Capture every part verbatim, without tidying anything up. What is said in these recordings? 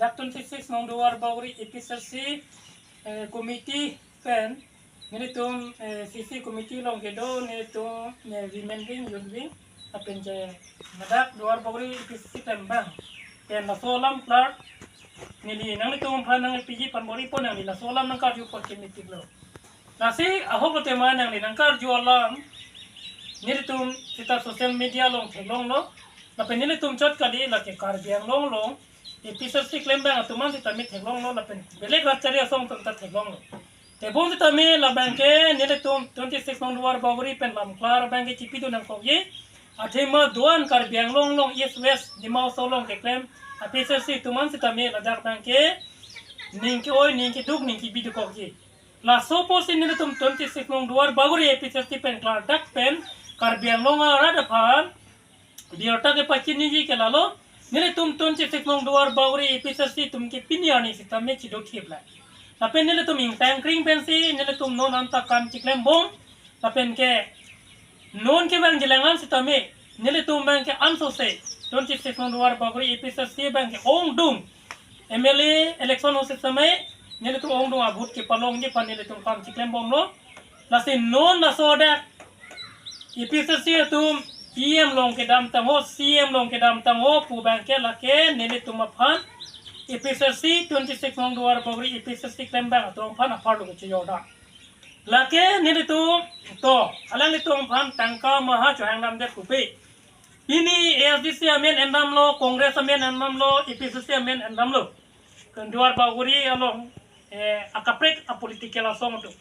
Dak twenty six nong Duarbagori A P H L C, eh, committee pen, nelitum, eh, C C committee along kedo, nelitum, eh, women wing, youth wing, lapen je ladak Duarbagori A P H L C klembang pen laso alam clear, neli nanglitum aphan nangpiji aphan bor-ipo, nangli laso alam nangkarju apot kemit-iklo. Lasi ahok lote ma nangli nangkarju alam nelitum seta social media along theklonglo. Lapen nelitum chot kali, lake Karbi Anglong along A P H L C klembang atum an sitame theklonglo, lapen belek rat chari asong atum ta theklonglo. Tebon sitame labang ke nelitum twenty six nong Duarbagori pen lam clear abang ke chipidun nangkokji. Athema do-an Karbi Anglong along, East West, Dima Hasao along keklem A P H L C atum an sitame ladak abang ke ning ke-oi, ning keduk, ning kebi dokokji. Laso apotsi nelitum twenty six nong Duarbagori A P H L C pen clear dak pen Karbi Anglong arat aphan birta kepachiniji ke lalo, nelitum twenty six nong Duarbagori A P H L C atum ke pini arni sitame chido thip la. Lapen nelitum ingtang kring pensi nelitum non anta kam chiklembom, lapen ke non kevangjilang an sitame nelitum abang ke ansose twenty six nong Duarbagori A P H L C abang ke ongdung M L A election ahut sitame nelitum ongdung a-vote kepalongji aphan nelitum kam chiklembomlo. Lasi non laso dak A P H L C atum P M along kedamtang ho, C M along kedamtang ho pu abang ke lake nelitum aphan A P H L C twenty six nong Duarbagori A P H L C klembang atum aphan apharlo kechejor dak. Lake nelitum to, alanglitum aphan tangka maha chohangdamdet pupe. Pini A S D C amen endamlo, Congress amen endamlo, A P H L C amen endamlo. Duarbagori along, eh, akaprek a-political asong atum.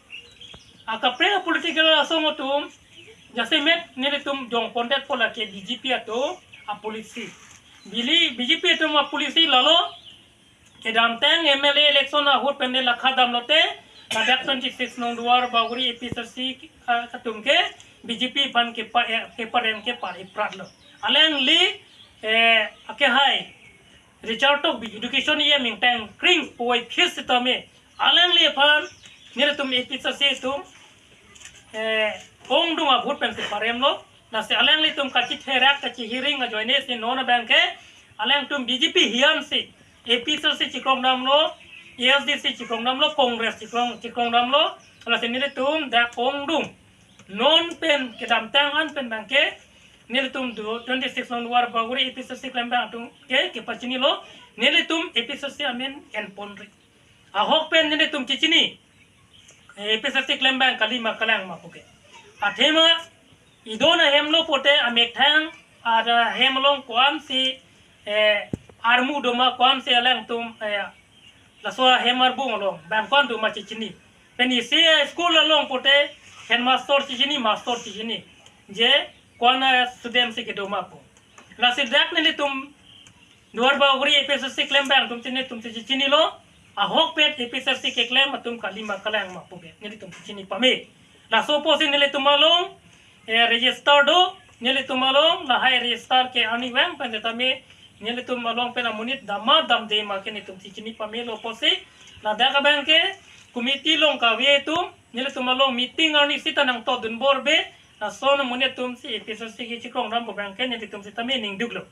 Akaprek a-political asong atum jasemet nelitum jongpondetpo lake B J P atum a-policy. Bili B J P atum a-policy lalo kedamtang M L A election ahut pen de lakha damlote, ladak twenty six nong Duarbagori A P H L C, ah, atum ke B J P aphan kepa-, eh, keparem kepar-ipratlo. Alangli, eh, akehai Richard Tokbi, education E M, ingtang kring puvoiphit sitame alangli aphan nelitum A P H L C atum, eh, ongdung a-vote pensi paremlo. Lasi alanglitum kachitherak kachihiring ajoine si non abang ke alangtum B J P hian si A P H L C chikrongdamlo, A S D C chikrongdamlo, Congress chikrong, chikrongdamlo. Lasi nelitum dak ongdung non pen kedamtang an pen abang ke nelitum do twenty six nong Duarbagori A P H L C klembang atum ke kepachinilo, nelitum A P H L C amen enponri. Ahok pen nelitum chichini, A P H L C klembang kali ma kalang ma puke. Athema idon ahemlo pote amethang ahem along ko-ansi, eh, armu doma, ko-ansi alangtum, eh, laso ahem arbung along bang ko-an doma chichini. Pen isi, eh, school along pote headmaster chichini, master chichini. Je ko-an, eh, student si kedoma pu. Lasi dak nelitum Duarbagori A P H L C klembang atum chini, atum chichinilo, ahok pen A P H L C keklem atum kali ma kalang ma puke, nelitum chichini pame. Laso apotsi nelitum along, eh, register do, nelitum along lahai register ke arnivang pen setame nelitum along pen amonit dam ma damde ma ke nelitum chichini pamelo apotsi, ladak abang ke committee along kave atum nelitum along meeting arni sita nangtodun bor be, lason amonit atum si A P H L C kechikrongdam pu abang ke nelitum sitame ningduklo.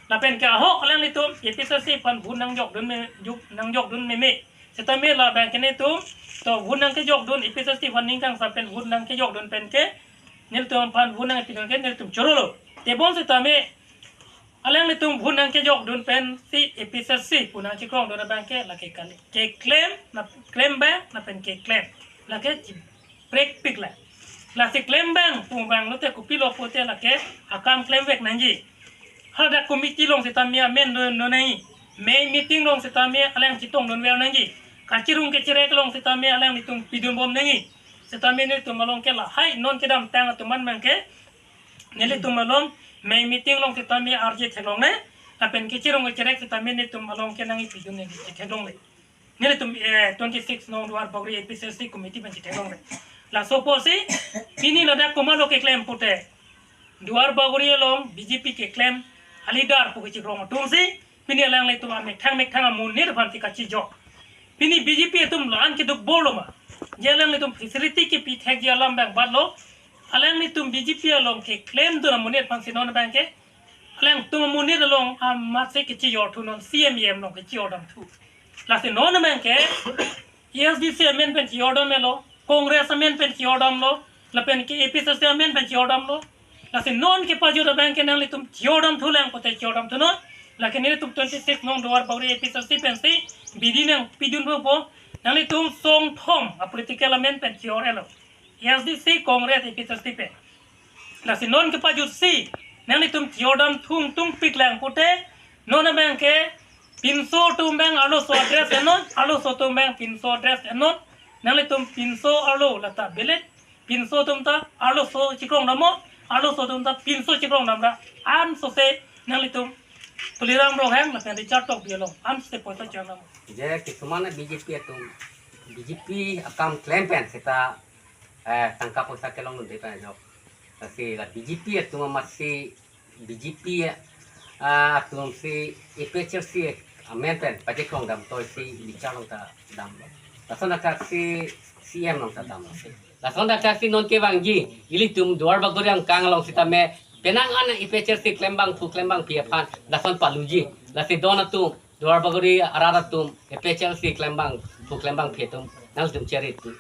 Lapen ke ahok alanglitum A P H L C aphan vote nangjokdun me, juk nangjokdun meme. Setame labang ke nelitum to vote nangkejokdun, A P H L C aphan ning kangsam pen vote nangkejokdun pen ke nelitum aphan vote nangpidun ke nelitum chorolo. Tebon setame alanglitum vote nangkejokdun pensi A P H L C pu nangchikrongdun abang ke lake kali. Keklem, na klembang, lapen keklem. Lake chiprekpik la. Lasi klembang pu abang lote kopilo pote lake akam klemvek nangji. Hadak committee along setame amen do, do nangji. Mei meeting along setame alang chitongdunver nangji. Kachirung kechirek along setame alanglitum pidunbom nangji. Setame nelitum along ke lahai non kedamtang atum an abang ke nelitum along mei meeting along setame arje theklongle, lapen kachirung kechirek setame nelitum along ke nangpidun nangji theklongle. Nelitum, eh, twenty six nong Duarbagori A P H L C committee pen chitheklongle. Laso apotsi pini ladak komatlo keklem pote, Duarbagori along B J P keklem a-leader pu kechikrong atumsi pini alanglitum amethang methang amonit aphansi kachijok. Pini B J P atum la-an keduk bor lo ma? Je alanglitum facility kepi thekji alam abang batlo. Alanglitum B J P along keklemdun amonit aphansi non abang ke Alangtum amonit along amatsi kachejor thu non, C M E M along kachejor dam thu. Lasi non abang ke A S D C amen pen chejor dam lo, Congress amen pen chejor dam lo, lapen ke A P H L C amen pen chejor dam lo. Lasi non kepajut abang ke nanglitum chejor dam thu lang pote chejor dam thu non. Lake nelitum twenty six nong Duarbagori A P H L C pensi bidi nangpidun po. Nanglitum song thom a political amen pen chejor lo. A S D C, Congress, A P H L C pen. Lasi non kepajutsi nanglitum chejor dam thu ingtungpik lang pote, non abang ke pinso atum abang arloso a-dress ennon, arloso atum abang pinso a-dress ennon. Nanglitum pinso arlo lata belet, pinso atum ta arloso chekrong damnon, arloso atum ta pinso chekrong dam ra. Ansose nanglitum Tuliram Ronghang lapen Richard Tokbi along ansose poisa chejor dam. Je kisuman B J P atum, B J P akam klem pen seta, eh, tangka poisa kelongdunde pen ajok. Lasi la B J P atum amatsi, B J P, ah, atumsi A P H L C amen pen pachekrong dam toisi bichar along ta damlo. Lason athak si C M along ta damlo. Lason athak si non kevangji, ilitum Duarbagori angkang along sitame penang an A P H L C klembangphu klembangpi aphan lason paluji. Lasi don atum, Duarbagori arat atum, A P H L C klembangphu klembangpi atum, nangtum cherit tu.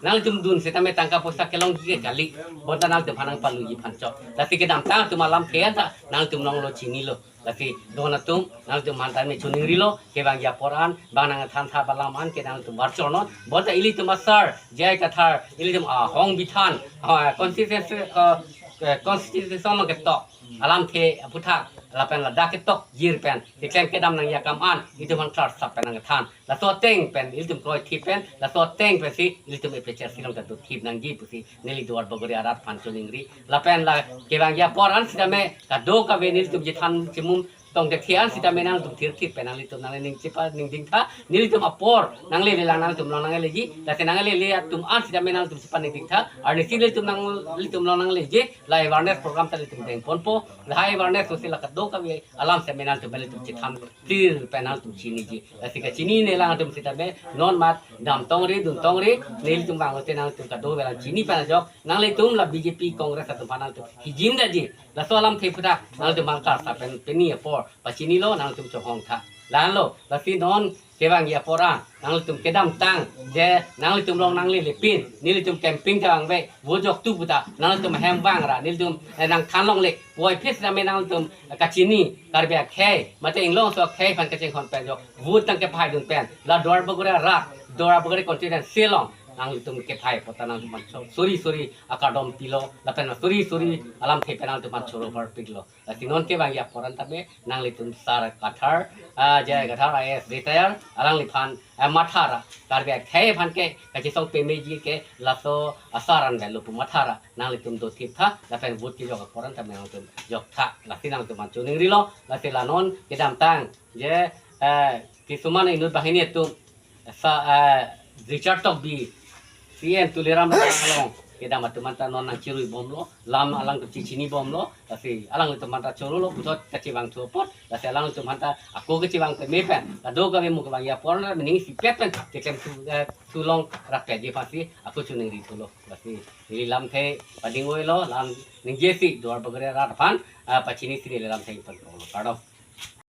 Nangtum dun sitame tangka poisa kelongji ke kali. Bonta nangtum aphan nangpaluji aphan chot. Lasi kedamtang atum alamthe anta nangtum longlo chinilo. Lasi don atum, nangtum aphan tame choningrilo, kevangji apor an, bang nangthan tha alam an ke nangtum varchor non. Bonta ilitum asar, J I Kathar, ilitum ahong bithan, ah, constitution, ah, eh, constitution along ketok alamthe aphuthak, lapen ladak ketok jir pen keklem kedam nangji akam an, itum aphan klarsap pen nangthan. Laso ateng pen ilitum kroithip pen, laso ateng pensi ilitum A P H L C along ta dothip nangji pusi neli Duarbagori arat aphan choningri. Lapen la kevangji apor an sitame kadokave nelitum chethan chemum tong thekthe an sitame nangtum thirthip pen nanglitum nangning chepaningding tha, nelitum apor nanglele lang nangtum long nangleji, lasi nanglele atum an sitame nangtum chepaningding tha, arnisi nelitum nang, nelitum long nangleji, la awareness program ta nelitum dengponpo, la awareness pusi la kadokave alam sitame nangtum pen nelitum chethan clear pen nangtum chiniji. Lasi kachinine lang atum sitame non mat dam tongri, dun tongri, nelitum vanglote nangtum kadokave lang chini pen ajok, nanglitum la B J P Congress atum aphan nangtum hijim daji. Laso alamthe aphuthak nangtum aphan klarsap pen pini apor pachinilo, nangtum chohong tha. Lahenlo, lasi non kevangji apor an, nanglitum kedamtang, je nanglitum long nanglele pin, nelitum campaign ta vangve, vote jok tu puta, nangtum hem vang ra, nelitum, eh, nangthan longle, puvoiphit sitame nangtum, eh, kachini, Karbi akhei, mate inglongso akhei aphan kachinghon pen jok, vote nangkephaidun pen, la Duarbagori arat, Duarbagori constituency along, nangtum kephai apot ta nangtum aphan so-, suri suri akardom pilo, lapen suri suri alamthe pen nangtum aphan choro parpiklo. Lasi non kevangji apor an tame nanglitum Sar Kathar, ah, J I Kathar I A S retire, alangliphan, eh, matha ra, Karbi akhei aphan ke kachesong pameji ke laso asar an avelo pu matha ra, nanglitum dothip tha, lapen vote kejok apor an tame nangtum jok tha, lasi nangtum aphan choningrilo, lasi la non kedamtang, je, eh, kisuman inut banghini atum, sa, eh, Richard Tokbi, C M Tuliram along kedam atum anta non nangchirui bomlo, lam alangtum chechini bomlo, lasi alanglitum anta chorolo, puthot kachevang thu apot, lasi alanglitum anta ako kachevang peme pen, kadokave mo kevangji apor an ning sipet pen, keklem thu, eh, thu long rapetji aphansi, ako choningri thulo, lasi neli lamthe pading-oilo, lam ningjesi Duarbagori arat aphan, ah, pachini si neli lamthe pangkonglo, kardom.